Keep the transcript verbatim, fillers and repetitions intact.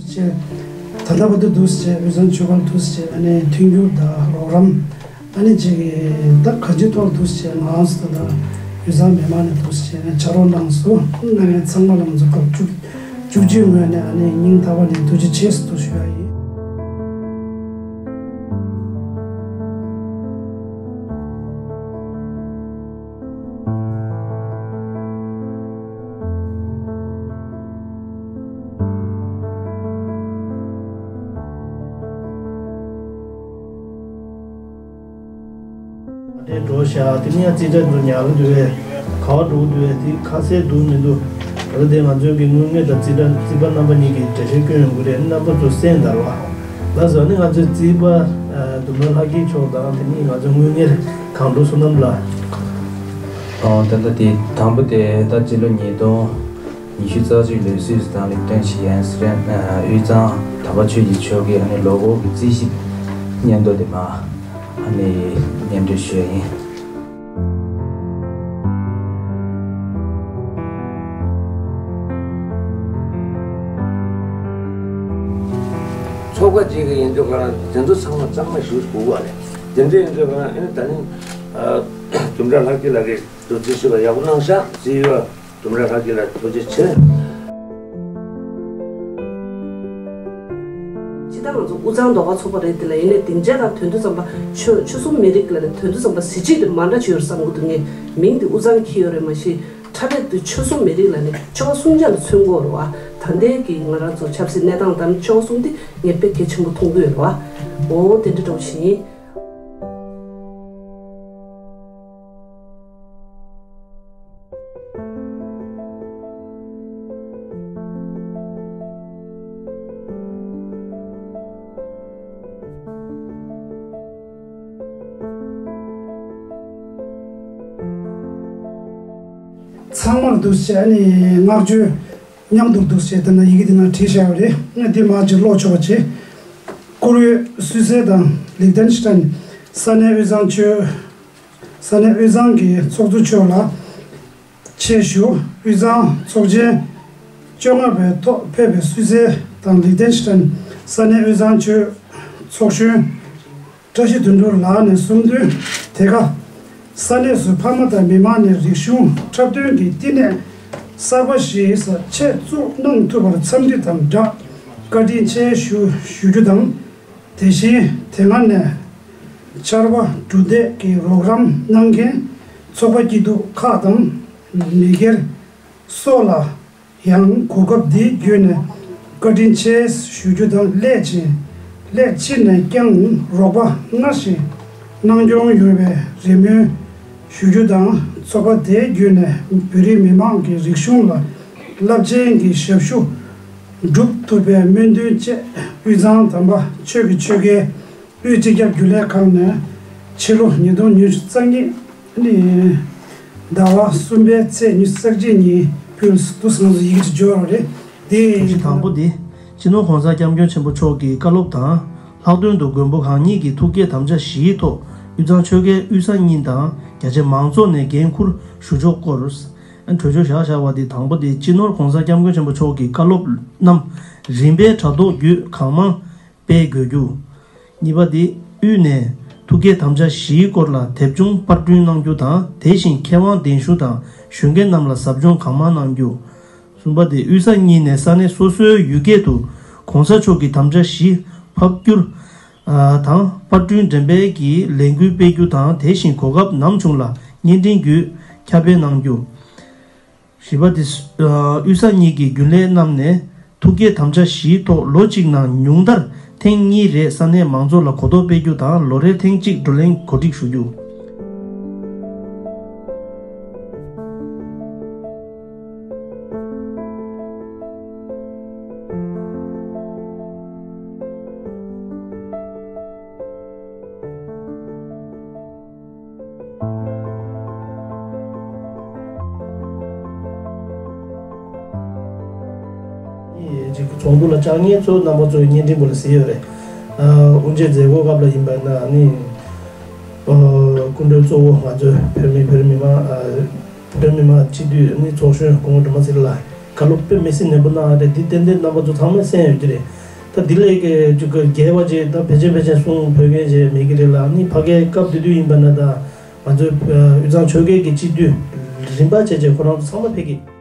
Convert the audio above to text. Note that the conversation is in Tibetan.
ཅེས། ད་ལྟ་བར་དུ་འདུག་ཟེར་བྱས་དབུས་གཙང་ཆོལ་ཁ་འདུག་ཟེར་བྱས་ཨ་ནི་མཐུན་འགྱུར་དང་རོགས་རམ། ཨ་ནི་ཅིག་གིས་ད་གང་ཅིའི་ཐོག་འདུག་ཟེར་བྱས་ང་རང་ཚོ་ད་ལྟ་དབུས་གཙང་མི་མང་ནས་འདུག་ཟེར་བྱས་ཨ་ནི་ཕྱག་རོགས་གནང་སོང་། གནང་མཁན་ཚང་མ་ལ་ང་ཚོ་སྐབས་བཅུ་བཅུ་གཅིག་ངོས་ནས་ཨ་ནི་སྙིང་ཐག་པ་ནས་ཐུགས་རྗེ་ཆེ་ཟེར་ཞུ་ཡ་ཡིན། དེ་འགྲོ་བཞག་དེ་ནས་ཡང་རྩིས་ཁྲ་འདི་ཉར་གི་འདུག་བས། ག་བ་འགྲོ་གི་འདུག་བས། དེ་ཁ་གསལ་འདུག་མི་འདུག་ད་ལྟ་དེ་ང་ཚོའི་གི་དངུལ་དངོས་དང་རྩིས་ཁྲ་རྩིས་པ་རྣམ་པ་གཉིས་ཀྱིས་འགྲེལ་བཤད་སྐྱོན་ཡོང་གི་རེད། རྣམ་པ་ཚོ་གསན་དང་བ། ལགས་སོ། ཨ་ནི་ང་ཚོའི་རྩིས་པ་ཨ་ལྡུམ་ར་ལྷ་སྐྱིད་མཆོག་དང་དེ་ནས་ང་ཚོའི་དངུལ་གཉེར་གང་འགྲོ་བསོད་ནམས་ལགས། ཨོ་ད་ལྟ་དེ་དང་པོ་དེ་ད་སྤྱི་ལོ་ཉིས་སྟོང་ཉི་ཤུ་རྩ་གཅིག་ལོའི་སྲིད་ཟུར་དང་ལེགས་ཐོན་ཞིག་ཡན་སི་རན་དབུས་གཙང་དམ་པ་ཆོས་ཀྱི་ཆོལ་ཁའི་ཨ་ནི་ལོ་འཁོར་གྱི་རྩིས་ཞིབ་སྙན་ཐོ་དེ་མ་ཨ་ནི་སྙན་སྒྲོན་ཞུ་ཡ་ཡིན། ཚོགས་པ་གཅིག་གི་ཡིན་དུས་ག་རང་དེ་ཚོ་ཚང་མ་གཙང་མ་ཞུ་དགོས་པ་རེད། དེ་འདྲ་ཡིན་དུས་ག་རང་ཨ་ནི་ད་ནི་ལྡུམ་ར་ལྷ་སྐྱིད་ལགས་ཀྱིས་དུ་རྩིས་ཞིབ་ལ་ཡག་པོ་གནང་ཤག་རྩིས་ཡོད། ལྡུམ་ར་ལྷ་སྐྱིད་ལགས་ཐུགས་རྗེ་ཆེ། སྤྱིར་བཏང་ང་ཚོ་དབུས་གཙང་ཟློས་གར་ཚོགས་པ་རེད་དེ་ལ་ཡིན་ནའི་སྡིངས་ཆ་དང་དོན་དུ་ཙམ་པ་ཆོལ་ཆོལ་གསུམ་མི་རིགས་ལ་ནི་དོན་དུ་ཙམ་པ་གཟི་བརྗིད་དེ་མ་འདྲ་ཅིག་ཡོད་རེད་བསམ་གྱི་འདུག་ངས་མིང་དེ་དབུས་གཙང་འཁྱེར་ཡོད་རེད། མ་གཞི་འཁྲབ་པའི་དེ་ཆོལ་གསུམ་མི་རིགས་ལ་ནི་ཆོལ་ཁ་གསུམ་ཆ་ལ་མཚོན་གྱི་ཡོད་རེད་བ། ད་ལྟའི་གི་ང་རང་ཚོ་ཆབ་སྲིད་གནས་སྟངས་དང་ཆོལ་ཁ་གསུམ་དེ་ངས་དཔེ་གལ་ཆེན་པོ་མཐོང་གི་ཡོད་རེད་བ། འོ་དེ་འདྲ་འདྲ་བོ་ཞིག་ཡིན། ཚང་མར་འདུག་བྱས་ནས་བསྔགས་བརྗོད་མཉམ་དུ་འདུག་བྱས་དེ་ན་ཡི་གེ་དེ་ན་བྲིས་བཞག་པ་རེད། ང་འདི་མ་ཅིག་ཀློག་ཆོག་པ་བྱེད། བཀུར་འོས་སུད་སི་དང་ལིག་ཏེན་ཤི་ཏན་ས་གནས་དབུས་གཙང་ཆོལ། ས་གནས་དབུས་གཙང་གི་ཚོགས་གཙོ་མཆོག་ལ་ཆེད་ཞུ། དབུས་གཙང་ཚོགས་ཆེན་བཅོ་ལྔ་པའི་ཐོག་ཕེབས་པའི་སུད་སི་དང་ལིག་ཏེན་ཤི་ཏན་ས་གནས་དབུས་གཙང་ཆོལ་ཚོགས་གཞོན་བཀྲ་ཤིས་དོན་གྲུབ་ལགས་ནས་གསུངས་དོན། དེ་ག་ས་གནས་སུ་ཕ་མ་དང་མི་མང་ནས་རིག་གཞུང་འཁྲབ་སྟོན་གྱི་བསྟི་གནས་གསར་པ་ཞིག་ཆེད་བཙུགས་གནང་ཐུབ་པར་འཚམས་འདྲི་དང་སྦྲགས་བཀའ་དྲིན་ཆེ་ཞུ་ཞུ་རྒྱུ་དང་། དེ་བཞིན་དེ་སྔ་ནས་ཆར་པ་གྲུ་འདེགས་ཀྱི་རོགས་རམ་གནང་མཁན་ཚོགས་པ་སྐྱིད་སྡུག་ཁག་དང་མི་སྒེར་སོགས་ལ་ཡང་གོ་སྐབས་འདི་བརྒྱུད་ནས་བཀའ་དྲིན་ཆེ་ཞུ་རྒྱུ་དང་སླད་ཕྱིན་སླད་ཕྱིན་ནས་ཀྱང་རོགས་པ་སྔར་བཞིན་གནང་སྐྱོང་ཡོང་བའི་རེ་སྨོན་ཞུ་རྒྱུ་དང་། ཚོགས་པ་དེ་བརྒྱུད་ནས་བོད་རིགས་མི་མང་གི་རིག་གཞུང་ལ་རླབས་ཆེན་གྱི་ཞབས་ཞུ་སྒྲུབ་ཐུབ་པའི་སྨོན་འདུན་བཅས་དབུས་གཙང་དམ་པ་ཆོས་ཀྱི་ཆོལ་ཁའི་དབུས་སྤྱི་ཁྱབ་རྒྱུན་ལས་ཁང་ནས་ཕྱི་ལོ་ཉིས་སྟོང་ཉི་ཤུ་རྩ་གཉིས་ནི་ཟླ་བ་གསུམ་པའི་ཚེས་ཉི་ཤུ་རྩ་གཅིག་ཉིན་ཕུལ་དུ་སོང་ཚུལ་ཡི་གེ་ཅིག་འབྱོར་བ་རེད། དེ་གྲངས་གཞི་དང་པོ་དེ་སྤྱི་ནོར་༸གོང་ས་༸སྐྱབས་མགོན་ཆེན་པོ་མཆོག་གི་བཀའ་སློབ་དང་། ལྷག་དོན་དུ་མགོན་པོ་གང་ཉིད་ཀྱི་ཐུགས་བསྐྱེད་དམ་བཅའ་བཞིའི་ཐོག་དབུས་གཙང་ཆོལ་ཁའི་དབུས་ས་གཉིས་དང་རྒྱ་ཆེ་མང་ཚོགས་ནས་འགན་འཁུར་ཞུ་ཕྱོགས་སྐོར། གྲོས་ཆོད་བཞག་བཞག་པ་དེ་དང་པོ་དེ་སྤྱི་ནོར་༸གོང་ས་༸སྐྱབས་མགོན་ཆེན་པོ་མཆོག་གི་བཀའ་སློབ་རྣམས་རིམ་པས་དྲ་ཐོག་བརྒྱུད་གང་མང་སྤེལ་དགོས་རྒྱུ། གཉིས་པ་དེ་དབུས་ནས་ཐུགས་བསྐྱེད་དམ་བཅའ་བཞིའི་སྐོར་ལ་དེབ་ཆུང་པར་སྐྲུན་གནང་རྒྱུ་དང་། དེ་བཞིན་མཁས་དབང་གདན་ཞུ་དང་ཞུ་མཁན་རྣམས་ལ་ཟབ་སྦྱོང་གང་མང་གནང་རྒྱུ། གསུམ་པ་དེ་དབུས་ས་གཉིས་ནས་ས་གནས་སོ་སོའི་ཡུལ་སྐད་དུ་༸གོང་ས་མཆོག་གི་དམ་བཅའ་བཞི་ཕབ་བསྒྱུར་དང་པར་སྐྲུན་འགྲེམས་སྤེལ་གྱི་ལས་འགུལ་སྤེལ་རྒྱུ་དང་། དེ་བཞིན་གོ་སྐབས་ནམ་བྱུང་ལ་བརྙན་འཕྲིན་བརྒྱུད་ཁྱབ་སྤེལ་གནང་རྒྱུ། བཞི་པ་དེ་དབུས་ས་གཉིས་ཀྱི་རྒྱུན་ལས་རྣམས་ནས་ཐུགས་བསྐྱེད་དམ་བཅའ་བཞིའི་ཐོག་ལོ་གཅིག་ནང་ཉུང་མཐར་ཐེངས་གཉིས་རེ་ས་གནས་མང་ཚོགས་ལ་གོ་རྟོགས་སྤེལ་རྒྱུ་དང་། ལོ་རེར་ཐེངས་གཅིག་བགྲོ་གླེང་གོ་སྒྲིག་ཞུ་རྒྱུ། ཅིག་ཚོགས་འདུ་ལ་བཅར་མཁན་ཚོ་རྣམ་པ་ཚོས་བརྙན་འཕྲིན་པོ་ལ་གཟིགས་ཡོད་རེད། ཨ་དབུ་འབྱེད་མཛད་སྒོ་སྐབས་ལ་ཡིན་པ་ན་ནི། ཨ་སྐུ་མགྲོན་གཙོ་བོ་ང་ཚོའི་བོད་མི་བོད་མི་མང་ཨ་བོད་མི་མང་སྤྱི་འཐུས་ནི་ཚོགས་གཞོན་སྐུ་ངོ་སྒྲོལ་མ་ཚེ་རིང་ལགས། ག་ལོ་དཔེ་མི་སྲིད་ནན་པོ་གནང་བ་རེད། འདི་ཏན་ཏན་རྣམ་པ་ཚོ་ཚང་མས་གསན་ཡོད་ཀྱི་རེད། ད་འདི་ལས་ཀྱི་རྒྱལ་བ་ཅིག་ད་ཕལ་ཆེར་ཕལ་ཆེར་གསུང་ཕོད་མཁན་ཅིག་མེད་ཀྱི་རེད་ལ། ནི་ཕ་གའི་སྐབས་དེ་དུས་ཡིན་པ་ན་ད་ང་ཚོའི་དབུས་གཙང་ཆོལ་ཁའི་གི་སྤྱི་འཐུས་རིམ་པ་བྱས་བྱས་ཁོ་རང་ཚོ་ཚང་མ་ཕེབས་ཀྱི།